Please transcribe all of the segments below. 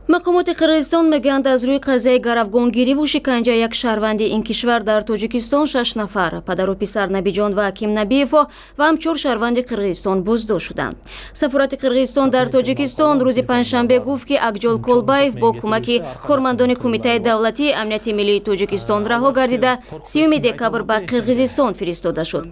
Мақомоти Қирғизистон мегӯянд, аз рӯи қазияи гаравгонгириву шиканҷа як шаҳрванди ин кишвар дар Тоҷикистон шаш нафар, падару писар Набиҷон ва Аким Набиевҳо ва ҳам чор шаҳрванди Қирғизистон боздошт шуданд. Сафорати Қирғизистон дар Тоҷикистон рӯзи панҷшанбе гуфт, ки Акҷол Колбаев бо кӯмаки кормандони Кумитаи давлатии амнияти миллии Тоҷикистон раҳо гардида, 30 декабр ба Қирғизистон фиристода шуд.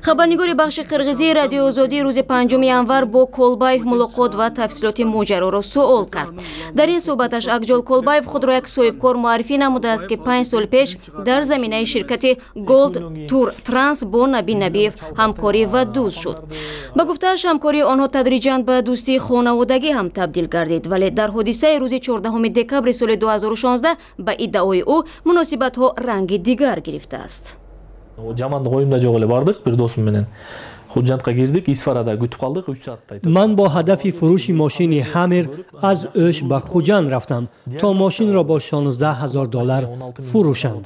Хабарнигори бахши қирғизии Радиои Озодӣ рӯзи 5 январ бо Колбаев мулоқот ва тафсилоти моҷароро суол кард. Дар ин суҳбаташ Акҷол Колбаев худро як соҳибкор муаррифӣ намудааст, ки 5 сол пеш дар заминаи ширкати Голд Тур Транс бо Наби Набиев ҳамкорӣ ва дӯст шуд. Ба гуфтааш, ҳамкории онҳо тадриҷан ба дӯстии хонаводагӣ ҳам табдил гардид, вале дар ҳодисаи рӯзи 14 декабри соли 2016, ба иддаои ӯ, муносибатҳо ранги дигар гирифтааст. Жамандык оюмда жок эле, бардык бир досум менен, Худжандка кирдик, Исфарада күтүп калдык 3 сааттай. Ман бо ҳадафи фурӯши мошини Хаммер аз Ӯш ба Хуҷанд рафтам, то мошинро бо 16 ҳазор доллар фурӯшам.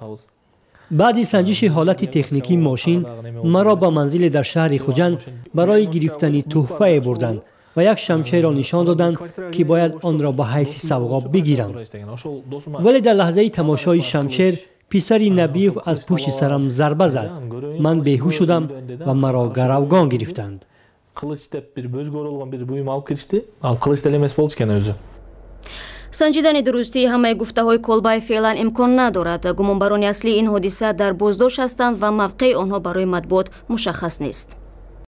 Баъди санҷиши ҳолати техникии мошин маро ба манзиле дар шаҳри Хуҷанд барои гирифтани тӯҳфае бурданд ва як шамшерро нишон доданд, ки бояд онро ба ҳайси савғот бигирам. Вале дар лаҳзаи тамошои шамшер писари Набиев аз пушти сарам зарба зад. Ман беҳуш шудам ва маро гаравгон гирифтанд. Кылыч деп бир бөзгө оролгон бир буюм алып келишти. Ал кылыч деле эмес болчу экен өзү. Санҷидани дурустии ҳамаи гуфтаҳои Колбаев феълан имкон надорад. Гумонбарони аслии ин ҳодиса дар боздошт ҳастанд ва мавқеи онҳо барои матбуот мушаххас нест.